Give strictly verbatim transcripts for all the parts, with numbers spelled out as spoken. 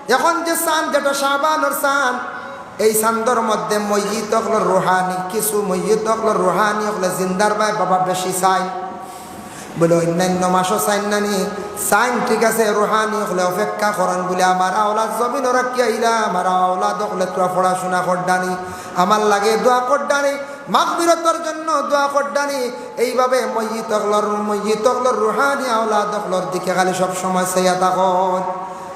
এখন যে চান, যেটা শাবানর চান, এই চান্দর মধ্যে মইয়িত অকলর রুহানি, কিছু মইয়িত অকলর রুহানি অকলে জিন্দার বায় বাবা বেশি চাইন। বলে, অন্যান্য মাসও চাইন নানি? চাইন, ঠিক আছে, রুহানি অকলে অপেক্ষা করইন। বলে, আমার আওলাদ জমিনো রাখিয়া আইলাম, আমার আওলাদ অকলে তুরা পড়াশুনা কররানি, আমার লাগি দোয়া কররানি, মাগফিরতর জন্য দোয়া কররানি। এইভাবে মইয়িত অকলর, মইয়িত অকলর রুহানি আওলাদ অকলর দিকে খালি সব সময় চাইয়া থাকইন।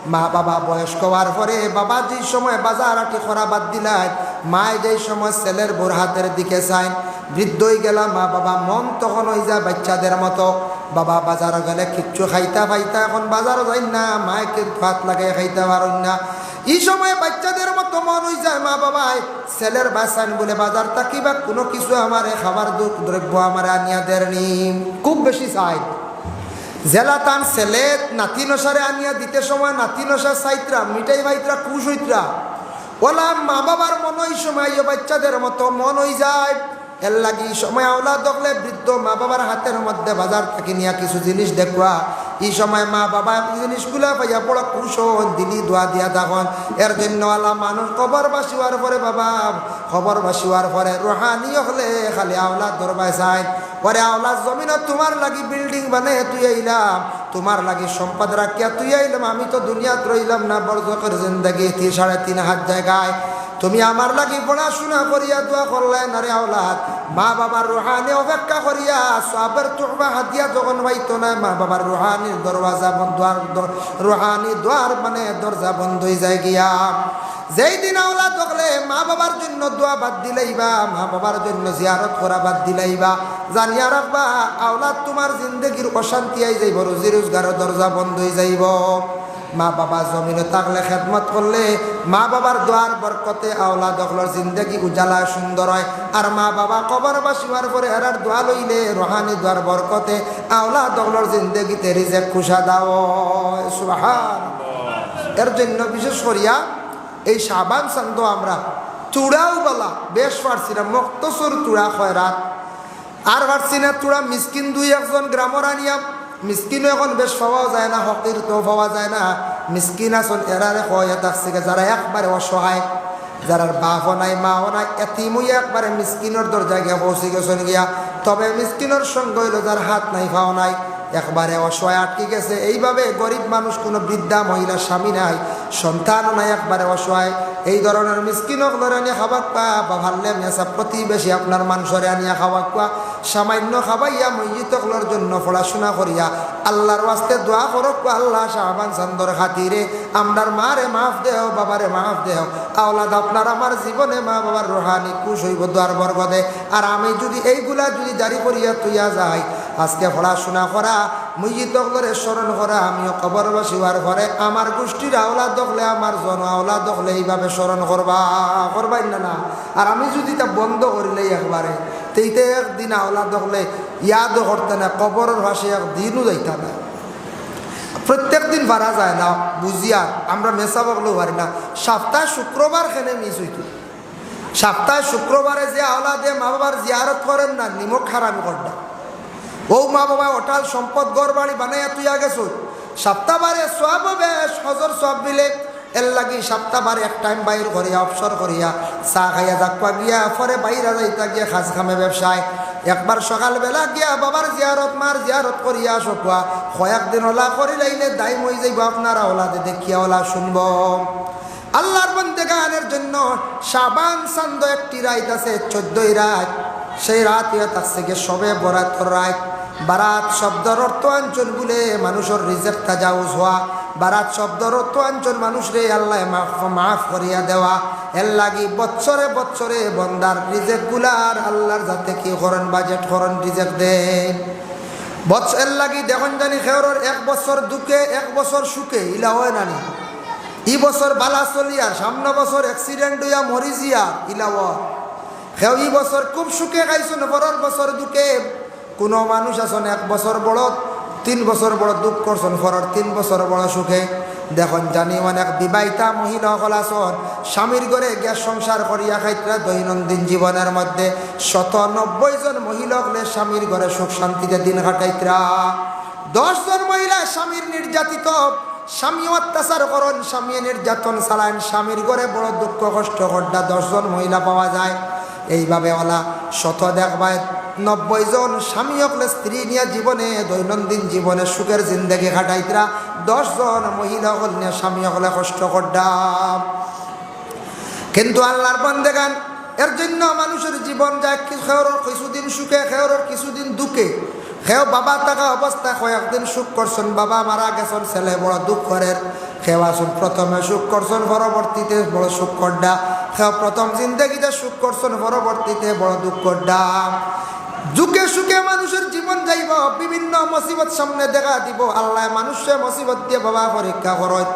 মা বাবা বয়স্ক অওয়ার পরে বাবা যে সময় বাজার আটি করা বাদ দিলাইন, মায় যে সময় ছেলের বউর হাতের দিকে চাইন, বৃদ্ধ অইগেলা মা বাবা, মন তখন অইযায় বাইচ্চাদের মতো। বাবা বাজারো গেলে কিচ্ছু খাইতা পাইতা, এখন বাজারো যাইন না, মায় কিন্তু আত লাগাইয়া খাইতা পারইন না। ই সময় বাইচ্চাদের মতো মন অইযায় মা বাবায়, ছেলের বায় চাইন বলে বাজার থাকি বা কুনু কিছু আমারে খাবার দ্র-, দ্রব্য আমারে আনিয়া দেরনি, খুব বেশি চাইন। যেলা তান ছেলে নাতি নশারে আনিয়া দিতে সময় নাতি নশা চাইতরা, মিঠাই পাইতরা, খুশ অইতরা, অলা মা বাবার মন ই সময় বাইচ্চাদের মতো মন অইযায়। এরলাগি ই সময় আওলাদ অকলে বৃদ্ধ মা বাবার হাতের মধ্যে বাজার থাকি নিয়া কিছু জিনিস দেখবা, ই সময় মা বাবা জিনিসগুলা পাইয়া বড় খুশ অইন, দিলি দোয়া দিয়া থাকইন। এর জন্য অলা মানুষ কবরবাসী অওয়ার পরে বাবা, কবরবাসী অওয়ার পরে রুহানি অকলে খালি আওলাদর বায় চাইন, ওরে আওলাদ, জমিনো তুমার লাগি বিল্ডিং বানাইয়া থুই আইলাম, তুমার লাগি সম্পদ রাখিয়া থুই আইলাম, আমি তো দুনিয়াত রইলাম না, বরজখর জিন্দেগি, তি-, সাড়ে তিন হাত জাগায়। তুমি আমার লাগি পড়াশুনা করিয়া দোয়া করলায় না রে আওলাদ। মা বাবার রুহানি অপেক্ষা করিয়া সওয়াবের তুহফা হাদিয়া যখন পাইতো নায়, মা বাবার রুহানির দরওয়াজা বন্ধ, দোয়ার দ-, রুহানি দোয়ার মানে দরজা বন্ধ অইযায় গিয়া। যেই দিন আওলাদ অকলে মা বাবার জন্য দোয়া বাদ দিলাইবা, মা বাবার জন্য জিয়ারত করা বাদ দিলাইবা, জানিয়া রাখবা, আওলাদ তুমার জিন্দেগির অশান্তি আইযাইবো, রুজি রোজগারর দরজা বন্ধ অইযাইবো। মা বাবা জমিনো থাকলে খেদমত করলে মা বাবার দোয়ার বরকতে আওলাদ অকলর জিন্দেগি উজালা সুন্দর অয়। আর মা বাবা কবরবাসী অওয়ার পরে এরার দোয়া লইলে রুহানি দোয়ার বরকতে আওলাদ অকলর জিন্দেগিতে রিজেক কুশাদা অয়। সুবহানাল্লাহ। এর জন্য বিশেষ করিয়া এই শাবান চান্দো আমরা তুড়াও বালা বেশ পারছি না, মখতসর তুড়া খয়রাত। আর পারছি না তুড়া মিসকিন দুই একজন গ্রামর আনিয়া, মিসকিনও এখন বেশ পাওয়া যায় না, ফকির তো পাওয়া যায় না। মিসকিন আছইন, এরারে কওয়া থাকছে গি, যারা একবারে অসহায়, যারার বাপও নাই, মাও নাই, এতিম অইয়া একবারে মিসকিনর দরজায় গিয়া পৌঁছি গেছইন গিয়া। তবে মিসকিনর সঙ্গে অইলো যার হাত নাই, পাও নাই, একবারে অসহায় আটকি গেছে। এইভাবে গরিব মানুষ, কুনু বৃদ্ধা মহিলা, স্বামী নাই, সন্তানও নাই, একবারে অসহায়, এই ধরনের মিসকিন অকলরে আনিয়া খাওয়াউক্কা, বা পারলে মেসাব প্রতিবেশী আপনার মানষরে আনিয়া খাওয়াউক্কা, সামান্য খাবাইয়া মইয়িত অকলর জন্য পড়াশুনা করিয়া আল্লার ওয়াস্তে দোয়া করউক্কা, আল্লা শাবান চান্দর খাতিরে আমরার মারে মাফ দেও, বাবারে মাফ দেও। আওলাদ আপনার আমার জীবনে মা বাবার রুহানি খুশ অইবো দোয়ার বরকতে। আর আমি যুদি এইগুলা যুদি জারি করিয়া থুইয়া যাই, আজকে পড়াশুনা করা, মইয়িত অকলরে স্মরণ করা, আমিও কবরবাসী অওয়ার পরে আমার গুষ্টির আওলাদ অকলে, আমার জন আওলাদ অকলে এইভাবে স্মরণ করবা, করবা নি না? আর আমি যুদি ইতা বন্ধ করিলাই একবারে, তে ইতা একদিন আওলাদ অকলে ইয়াদও করতা না, কবরর পাশে একদিনও যাইতা না। প্রত্যেক দিন পারা যায় না, বুঝিয়ার আমরা মেসাব অকলেও পারি না। সাপ্তায় শুক্রবার কেনে মিস অইতো? সাপ্তায় শুক্রবারে যে আওলাদে মা বাবার জিয়ারত করইন না, নিমক হারামি কররা। অউ মা বাবায় অটাল সম্পদ ঘর বাড়ি বানাইয়া থুইয়া গেছইন, সাপ্তাবারে সওয়াবও বেশ, হজর সওয়াব মিলে। এরলাগি সাপ্তাবারে এক টাইম বাইর করিয়া, অবসর করিয়া, চা খাইয়া যাউক্কা গিয়া, পরে বাইরে যাইতা গিয়া কাজ কামে ব্যবসায়। একবার সকালবেলা গিয়া বাবার জিয়ারত, মার জিয়ারত করিয়া আসউক্কা। কয়েকদিন অলা করিলাইলে দাইম অইযাইবো, আপনার আওলাদে দেখিয়া অলা শুনবো। আল্লার বন্দেগানের জন্য শাবান চান্দো একটি রাইত আছে, চৌদ্দই রাইত। সেই রাইত অইয়া থাকছে গি শবে বরাতর রাইত। বারাত শব্দর অর্থ আনছইন বুলে মানুষর রিজেক তাজাউজ অওয়া। বারাত শব্দর অর্থ আনছইন মানুষরে আল্লায় মাফ, মাফ করিয়া দেওয়া। এরলাগি বৎসরে বৎসরে বন্দার রিজেকগুলার আল্লার যাতে কি করইন, বাজেট করইন, রিজেক দেইন। বৎস-, এরলাগি দেখইন জানি কেউরর এক বছর দুখে, এক বছর সুখে, ইলা অয় না নি? ই বছর বালা চলিয়ার, সামনে বছর accident অইয়া মরি যিয়ার, ইলা অয়। কেউ ই বছর খুব সুখে খাইছইন, পরর বছর দুখে। কুনু মানুষ আছইন এক বছর বড়, তিন বছর বড় দুখ করছইন, পরর তিন বছর বড় সুখে। দেখইন জানি অনেক বিবাহিতা মহিলা অকল আছইন, স্বামীর ঘরে গিয়া সংসার করিয়া খাইতরা দৈনন্দিন জীবনের মধ্যে। শত নব্বই জন মহিলা অকলে স্বামীর ঘরে সুখ শান্তিতে দিন কাটাইতরা। দশ জন মহিলা স্বামীর নির্যাতিত, স্বামীয়ে অত্যাচার করইন, স্বামীয়ে নির্যাতন চালাইন, স্বামীর ঘরে বড় দুঃখ কষ্ট কররা দশ জন মহিলা পাওয়া যায়। এইভাবে অলা শত দেখবায় নব্বই জন স্বামী অকলে স্ত্রী নিয়া জীবনে, দৈনন্দিন জীবনে সুখের জিন্দেগি কাটাইতরা, দশ জন মহিলা অকল নিয়া স্বামী অকলে কষ্ট কররা। কিন্তু আল্লাহর বান্দেগান, এর জন্য মানুষের জীবন যায় কি, কেউর কিছুদিন সুখে, কেউর কিছুদিন দুঃখে। কেউ বাবা থাকা অবস্থায় কয়েকদিন সুখ করছইন, বাবা মারা গেছইন, ছেলে বড় দুঃখ করের। কেউ আছইন প্রথমে সুখ করছইন, পরবর্তীতে বড় সুখ কররা। কেউ প্রথম জিন্দেগিতে সুখ করছইন, পরবর্তীতে বড় দুঃখ কররা। দুঃখে সুখে মানুষের জীবন যাইব, বিভিন্ন মুসিবত সামনে দেখা দিব। আল্লাহ মানুষরে মুসিবত দিয়া বাবা পরীক্ষা করইন।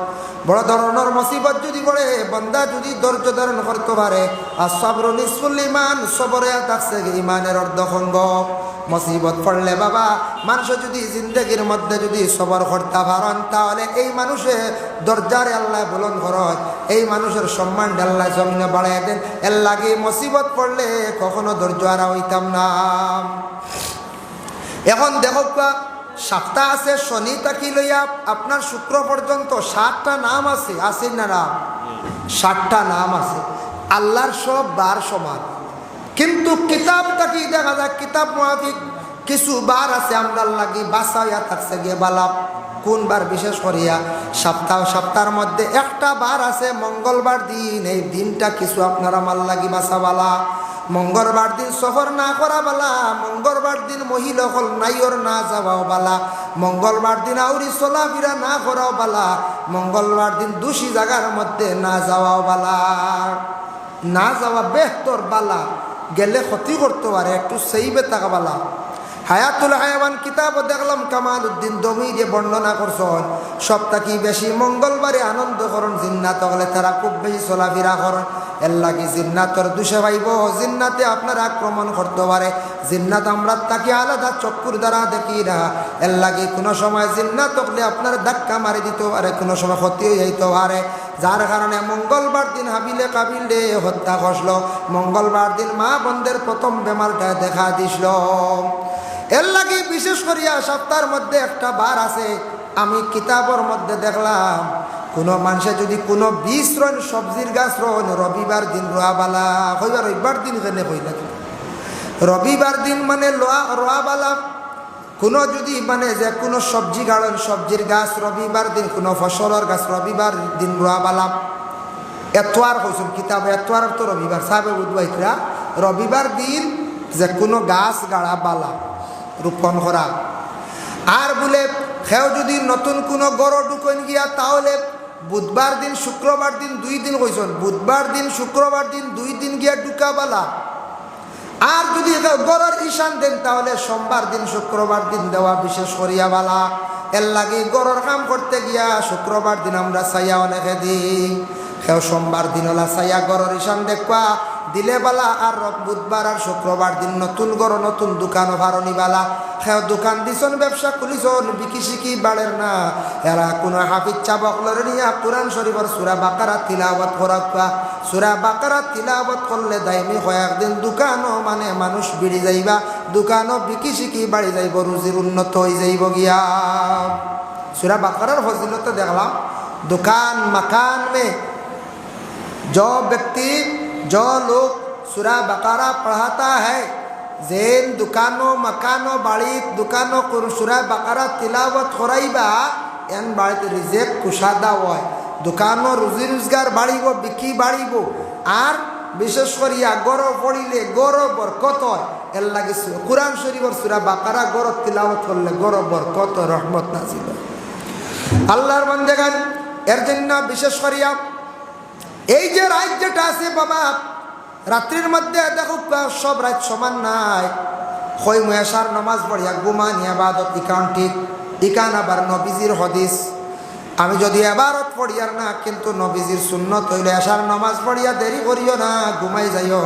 বড় ধরনের মুসিবত যদি পড়ে, বান্দা যদি ধৈর্য ধারণ করতে পারে, আর সবরু নিসফুল ইমান, সবরে থাকছে ইমানের অর্ধ খণ্ড। মুসিবত পড়লে বাবা, মানুষ যদি জিন্দেগির মধ্যে যদি সবর করতে পারইন, তাহলে এই মানুষের দরজারে আল্লাহ বুলন্দ করইন, এই মানুষের সম্মান আল্লাহ জমিনে বাড়াই দেন। এর লাগি মুসিবত পড়লে কখনো ধৈর্য হারা হইতাম না। এখন দেখউক্কা, সপ্তাহ আছে শনি থাকি লইয়া আপনার শুক্র পর্যন্ত, সাতটা নাম আছে, আছে না নাম? সাতটা নাম আছে। আল্লাহর সব বার সমান, কিন্তু কিতাব থাকি দেখা যায়, কিতাব মুআফিক কিছু বার আছে আমরার লাগি বাছা অইয়া থাকছে গিয়া বালা। কোন বার বিশেষ করিয়া? সপ্তাহ, সপ্তাহর মধ্যে একটা বার আছে মঙ্গলবার দিন, এই দিনটা কিছু আপনার আমার লাগি বাছা বালা। মঙ্গলবার দিন সফর না করা বালা, মঙ্গলবার দিন মহিলা অকল নাইওর না যাওয়াও বালা, মঙ্গলবার দিন আউরি চলাফিরা না করাও বালা, মঙ্গলবার দিন দুষি জাগার মধ্যে না যাওয়াও বালা। না যাওয়া বেহতর বালা, গেলে ক্ষতি করতে পারে, একটু সেইভে থাকা বালা। হায়াতুল হায়াওয়ান কিতাবো দেখলাম কামালউদ্দিন দমিরে বর্ণনা করছইন, সব থাকি বেশি মঙ্গলবারে আনন্দ করইন জিন্নাত অকলে, তারা খুব বেশি চলাফিরা করইন। এর লাগি জিন্নাতর দুষে পাইব, জিন্নাতে আপনার আক্রমণ করতে পারে। জিন্নাত আমরার থাকি আলাদা, চক্ষুর দ্বারা দেখি না। এর লাগি কোনো সময় জিন্নাত অকলে আপনার ধাক্কা মারি দিতে পারে, কোনো সময় ক্ষতি হয়ে যাইতে পারে। যার কারণে মঙ্গলবার দিন হাবিলে কাবিলে হত্যা করছিল, মঙ্গলবার দিন মা বোনদের প্রথম বেমারটা দেখা দিছিল। এর লাগি বিশেষ করিয়া সপ্তাহর মধ্যে একটা বার আছে, আমি কিতাবর মধ্যে দেখলাম, কোনো মানুষে যদি কোনো বীজ রইন, সবজির গাছ রইন, রবিবার দিন রোয়া বালা। কইবা রবিবার দিন কেনে কইলা? রবিবার দিন মানে লোয়া, রোয়া বালা। কোনো যদি মানে যে কোনো সবজি গাড়ইন, সবজির গাছ রবিবার দিন, কোনো ফসলর গাছ রবিবার দিন রোয়া বালা। এতওয়ার কইছইন কিতাব, এতওয়ার অর্থ রবিবার, সাবে বুধবাইতরা রবিবার দিন যে কোনো গাছ গাড়া বালা, রোপণ করা। আর বুলে কেউ যদি নতুন কোনো ঘরো ঢুকইন গিয়া, তাহলে বুধবার দিন, শুক্রবার দিন, দুই দিন কইছইন, বুধবার দিন, শুক্রবার দিন, দুই দিন গিয়া ঢুকা বালা। আর যদি কেউ ঘরর ঈশান দেইন, তাহলে সোমবার দিন, শুক্রবার দিন দেওয়া বিশেষ করিয়া বালা। এর লাগি ঘরর কাম করতে গিয়া শুক্রবার দিন আমরা ছায়া অনেকে দেই। কেউ সোমবার দিন অলা ছায়া ঘরর ঈশান দেখবা, দিলে বালা। আর রব-, বুধবার আর শুক্রবার দিন নতুন ঘরো নতুন দোকানও ফারনি বালা। কেউ দোকান দিছইন, ব্যবসা খুলিছইন, বিকি শিকি বাড়ের না। এরা কোনো হাফিজ সাব অকলরে নিয়া কোরআন শরীফর সূরা বাকারা তিলাওয়াত করাউক্কা। সূরা বাকারা তিলাওয়াত করলে দাইমি কয়েকদিন দোকানও মানে মানুষ ভিড়ি যাইবা, দোকানও বিকি শিকি বাড়ি যাইব, রুজির উন্নত হয়ে যাইব গিয়া। সূরা বাকারার ফজিলত দেখলাম, দুকান মাকান মে जो व्यक्ति, जो लोग सूरा बकरा पढ़ाता है, যেন দোকানো মাকানো বাড়িত দোকানো কোন সূরা বাকারা তিলাওয়াত করাইবা, এন বাড়িত রিজেক কুশাদা হয়, দোকানো রুজি রোজগার বাড়িব, বিকি বাড়িব। আর বিশেষ করিয়া ঘরো পড়িলে ঘরো বরকত হয়। এর লাগি সু-, কোরআন শরীফর সূরা বাকারা ঘরো তিলাওয়াত করলে ঘরো বরকত হয়, রহমত নাজিল হয়। আল্লাহর বান্দেগান, এর জন্য বিশেষ করিয়া এই যে রাইত যেটা আছে বাবা, রাত্রির মধ্যে দেখউক্কা, সব রাইত সমান নায়। কই মুই এশার নামাজ পড়িয়া ঘুমানি এবাদত, ইখান ঠিক, ইখান আবার নবীজির হাদিস। আমি যদি এবাদত পড়িয়ার না, কিন্তু নবীজির সুন্নত হইল এশার নামাজ পড়িয়া দেরি করিও না, ঘুমাই যাইও।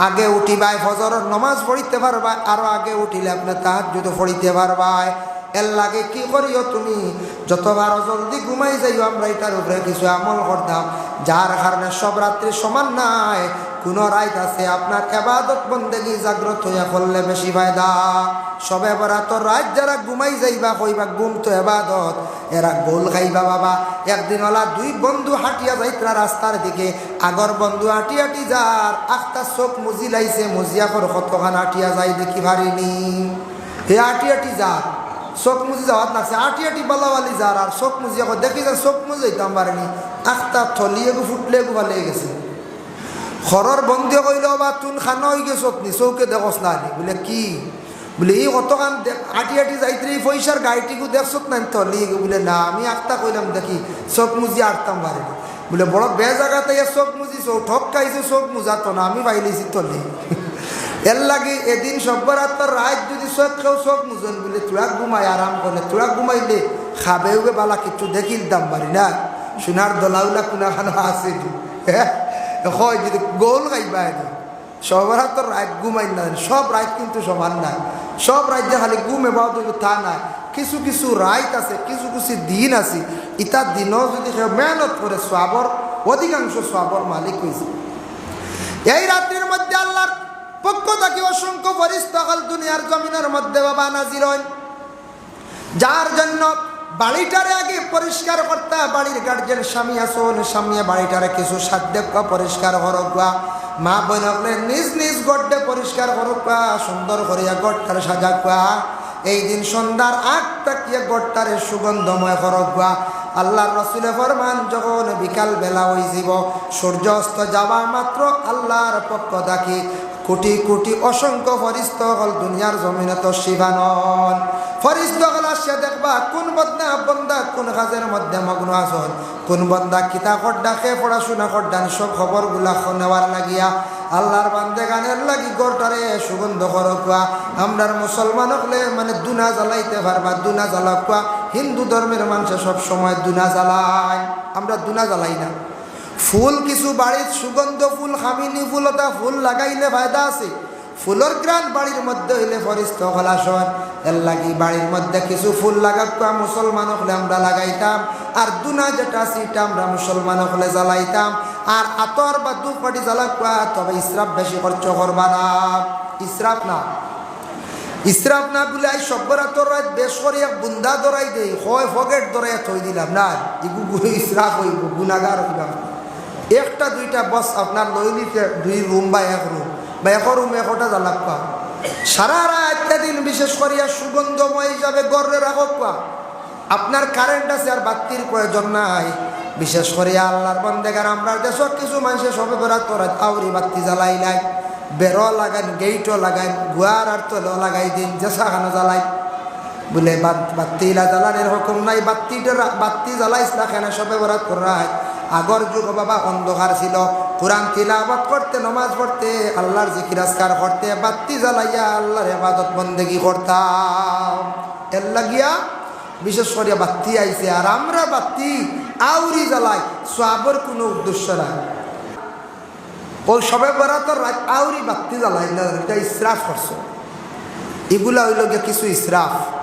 আগে উঠিবায়, ফজরর নামাজ পড়িতে পারবায়, আরো আগে উঠিলে আপনে তাহাজ্জুদ পড়িতে পারবায়। এর লাগি কি করিও তুমি, যত পারো জলদি ঘুমাই যাইও, আমরা ইটার উপরে কিছু আমল করতাম, যার কারণে সব রাত্রি সমান নায়। কোনো রাইত আছে আপনার এবাদত বন্দেগি জাগ্রত হইয়া করলে বেশি ফায়দা। শবে বরাতর রাইত যারা ঘুমাই যাইবা, কইবা ঘুম তো এবাদত, এরা গোল খাইবা বাবা। একদিন অলা দুই বন্ধু হাঁটিয়া যাইতরা রাস্তার দিকে, আগর বন্ধু হাঁটি হাঁটি যার, আখতা চোখ মুজি লাইছে, মুজিয়া কর কতখান হাঁটিয়া যাই দেখি পারিনি। হে হাঁটি হাঁটি যার, চোখ মুজি যাওয়াত লাগছে, হাঁটি হাঁটি বালাবালি যার, আর চোখ মুজিয়া কর দেখি যার, চোখ মুজি যাইতাম পারিনি। আখতা থলি এগু ফুটলে এগু ফালে গেছে। ঘরর বন্ধুয়ে কইল, "বা তুন খানো অই গেছত নি, চউখে দেখস না নি?" বুলে, "কি?" বুলে, "ই কতখান দে-, আটি আটি যাইতরে ই পয়সার গাইটিগু দেখছত না নি থলি এগু?" বুলে, "না, আমি আখতা কইলাম দেখি, চউখ মুজি আরতাম পারি না।" বুলে, "বড় বেজাগাত আইয়া চউখ মুজি, চউখ ঠক খাইছো, চউখ মুজা তো না, আমি পাইলিছি থলি।" এর লাগি এদিন সব্বরাতর রাইত যদি চউখ কেউ চউখ মুজন বুলে, তুরা ঘুমাই আরাম করে, তুরা ঘুমাইলে খাবে উবে বালা কিচ্ছু দেখিলতাম পারি না, সোনার দলাউলা কুনাখানো আছে নি। হ্যাঁ, হয় যদি গোল খাইবা এদিন। সবরাতর রাইত ঘুমাই না, সব রাইত কিন্তু সমান নায়। সব রাইত যে খালি ঘুমে বাদ হইব তা নায়। কিছু কিছু রাইত আছে, কিছু কিছু দিন আছে, ইতা দিনও যদি কেউ মেহনত করে, সওয়াবর, অধিকাংশ সওয়াবর মালিক হইছে। এই রাত্রির মধ্যে আল্লাহর পক্ষ থাকি অসংখ্য ফেরেশতা অকল দুনিয়ার জমিনের মধ্যে বাবা নাজিল হইন। যার জন্য বাড়িটারে আগে পরিষ্কার করতা, বাড়ির গার্জিয়ান স্বামী আছইন, স্বামীয়ে বাড়িটারে কিছু সাত দেখবা পরিষ্কার করউক্কা, মা বইন অকলে নিজ নিজ ঘররে পরিষ্কার করউক্কা, সুন্দর করিয়া ঘরটারে সাজাউক্কা। এই দিন সন্ধ্যার আগ থাকিয়া ঘরটারে সুগন্ধময় করউক্কা। আল্লাহর রসুলে ফরমান, যখন বিকাল বেলা অইযিবো, সূর্য অস্ত যাওয়া মাত্র আল্লাহর পক্ষ থাকি কোটি কোটি অসংখ্য ফেরেশতা অকল দুনিয়ার জমিনো তশরিফ আনইন। ফেরেশতা অকল আসিয়া দেখবা কুন বন্দা, বন্দা কুন কাজের মধ্যে মগ্ন আছইন, কুন বন্দা কিতা কররা, কে পড়াশুনা কররা, সব খবরগুলা নেওয়ার লাগিয়া আল্লাহর বান্দেগান এর লাগি ঘরটারে সুগন্ধ করউক্কা। আমরার মুসলমান অকলে মানে ধুনা জ্বালাইতে পারবা, ধুনা জ্বালাউক্কা। হিন্দু ধর্মের মানষে সব সময় ধুনা জ্বালাইন, আমরা ধুনা জ্বালাই না। ফুল কিছু বাড়িত সুগন্ধ ফুল, কামিনী ফুল, অতা ফুল লাগাইলে ফায়দা আছে। ফুলর ঘ্রাণ বাড়ির মধ্যে অইলে ফেরেশতা অকল আছইন। এর লাগি বাড়ির মধ্যে কিছু ফুল লাগাউক্কা, মুসলমান অকলে আমরা লাগাইতাম। আর ধুনা যেটা আছে, ইটা আমরা মুসলমান অকলে জ্বালাইতাম। আর আতর বা ধূপ কাঠি জ্বালাউক্কা, তবে ইসরাফ বেশি খরচ করবা না। ইসরাফ না, ইসরাফ না বুলে আইজ সবরাতর রাইত বেশ করি এক বুন্দা ধরাই দেই, কয় পকেট ধরাইয়া থই দিলাম না, ইগু গু-, ইসরাফ অইবো, গুনাগার অইবা। একটা দুইটা বস আপনার লইলিতে দুই রুম বা এক রুম, বা এক রুম একটা জ্বালাউক্কা। সারা রাইত দিন বিশেষ করিয়া সুগন্ধময় হিসাবে ঘররে রাখউক্কা। আপনার কারেন্ট আছে আর বাত্তির প্রয়োজন নাই। বিশেষ করিয়া আল্লাহর বান্দেগান আমরার দেশো কিছু মানষে সবে বরাতর রাইত আউরি বাত্তি জ্বালাইলাইন, বেড়ো লাগাইন, গেইটও লাগাইন, গুয়ার আর তলেও লাগাই দিন, যেছাখানো জ্বালাইন। বুলে বাত-, বাত্তি ইলা জ্বালানির হুকুম নাই, বাত্তি ডরা-, বাত্তি জ্বালাইস না কেনে সবে বরাতর রাইত? আগর যুগো বাবা অন্ধকার ছিল, কোরআন তিলাওয়াত করতে, নমাজ পড়তে, আল্লাহর জিকির আজকার করতে, বাত্তি জ্বালাইয়া আল্লাহর ইবাদত বন্দেগি করতাম। এর লাগিয়া বিশেষ করিয়া বাত্তি আইছে, আর আমরা বাত্তি আউরি জ্বালাই, সওয়াবর কুনু উদ্দেশ্য নাই। অউ সবে বরাতর রাইত আউরি বাত্তি জ্বালাই না, ইটা ইসরাফ করছো। ইগুলা অইলো গিয়া কিছু ইসরাফ।